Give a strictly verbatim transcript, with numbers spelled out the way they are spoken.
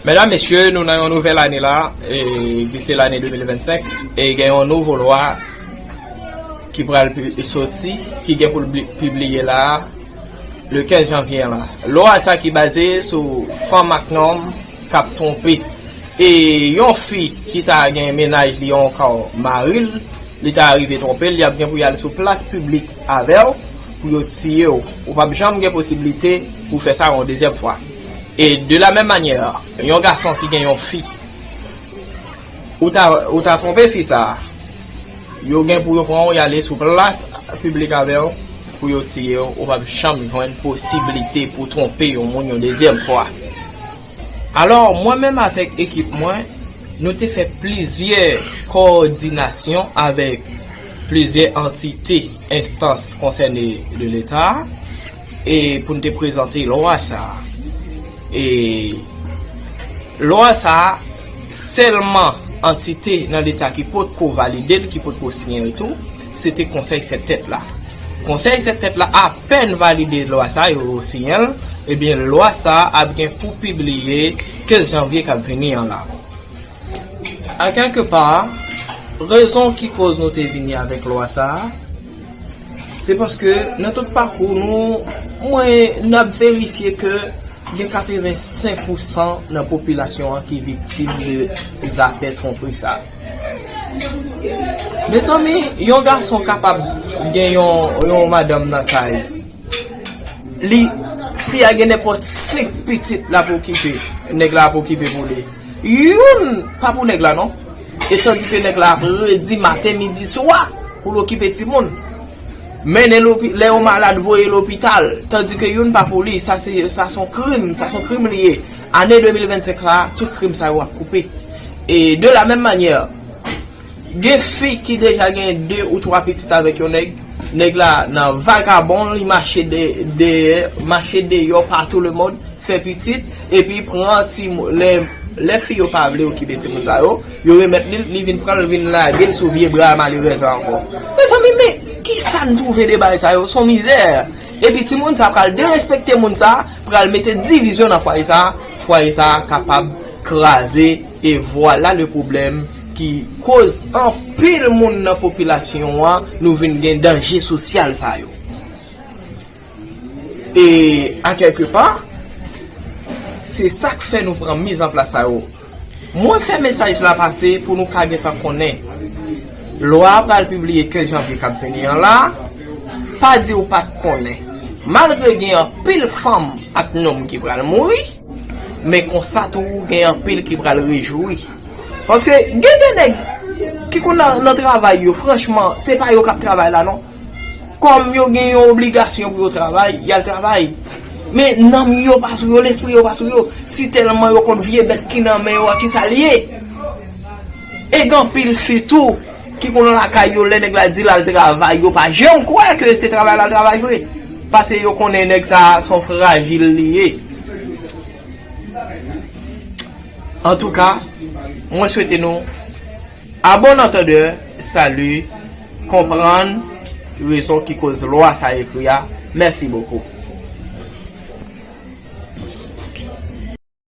Medam, mesye, nou nan yon nouvèl ane la, e, ki se lane de mil vennsenk, e gen yon nouvo lwa ki pral pi- soti, ki gen pou l bli- pibliye la, le kenz janvye la. Lwa sa ki baze sou fanm ak nonm k ap twonpe. E yon fi ki ta gen mennaj li ankò mari l, li ta rive twonpe l, li ap gen pou y al sou plas piblik avè w pou yo tiye w. Ou p ap janm gen posiblite pou fè sa yon dezyèm fwa. E de la menm manyè, yon gason ki gen yon fi, ou ta, ou ta twonpe fi sa a, yo gen pou yo pran w y ale sou plas piblik avè w pou yo tiye w, ou p ap janm jwenn posiblite pou twonpe yon moun yon dezyèm fwa. Alò, mwen menm avèk ekip mwen, nou te fè plizyè kowòdinasyon avèk plizyè antite, enstans konsène de Leta, e pou n te prezante lwa sa a. E lwa sa a, sèlman antite nan Leta ki potko valide l, ki potko siyen l tou, se te Konsèy Sèt Tèt la. Konsèy Sèt Tèt la apèn valide lwa sa a, yo siyen l, ebyen, lwa sa a ap gen pou pibliye kenz janvye k ap vini an la. A kèlke pa, rezon ki koz nou te vini avèk lwa sa a, se paske nan tout pakou nou, mwen, n ap verifye ke gen katrevensenk pousan nan popilasyon an ki viktim de zafè twonpri sa. Mezanmi, yon gason kapab gen yon, yon madanm nan kay, li, fi a gen nenpòt senk pitit l ap okipe, nèg la ap okipe pou li. Youn pa pou nèg la non. E tandike nèg la ap redi maten, midi, swa pou l okipe timoun. Mennen lopi, lè yo malad, voye lopital. Tandike youn pa pou li, sa se, sa se yon krim, sa se yon krim li ye. Ane de mil vennsenk la, tout krim sa yo ap koupe. E de la menm manyè, gen fi ki deja gen de ou twa pitit avèk yon nèg. Nèg la nan vagabon, li mache de, de, mache deyò patou lemond, fè pitit, epi pran timoun, lè, lè fi yo pa vle okipe timoun sa yo, yo remèt li, li vin pran l, vin lage l sou vye bra malerèz la ankò. Mezanmi, men, kisa n twouve de bagay sa yo? Se yon mizè. Epi timoun sa pral derespekte moun sa, pral mete divizyon nan fwaye sa, fwaye sa kapab kraze, e vwala le pwoblèm ki koz anpil moun nan popilasyon an, nou vin gen danje sosyal sa yo. E a kèlke pa, se sa k fè nou pran mizanplas sa yo. Mwen fè mesaj la pase pou nou ka gentan konnen. Lwa a pral pibliye kenz janvye k ap vini an la, pa di w pa t konnen. Malgre gen anpil fanm ak nonm ki pral mouri, men konsa tou gen anpil ki pral rejwi. Paske gen de nèg ki konn nan, nan travay yo, franchman, se pa yo k ap travay la non. Kòm yo gen yon obligasyon pou yo travay, y al travay. Men nanm yo pa sou yo, lespri yo pa sou yo. Si tèlman yo konn vye bèt ki nan men yo a, kisa l ye? E gen anpil fi tou ki konn lakay yo, lè nèg la di l al travay, yo pa janm kwè ke se travay l al travay vre. Paske yo konnen nèg sa a se yon frajil li ye. Antouka, mwen swete nou, à bon entendeur, salut, konprann rezon ki koz lwa sa ekri a. Merci beaucoup.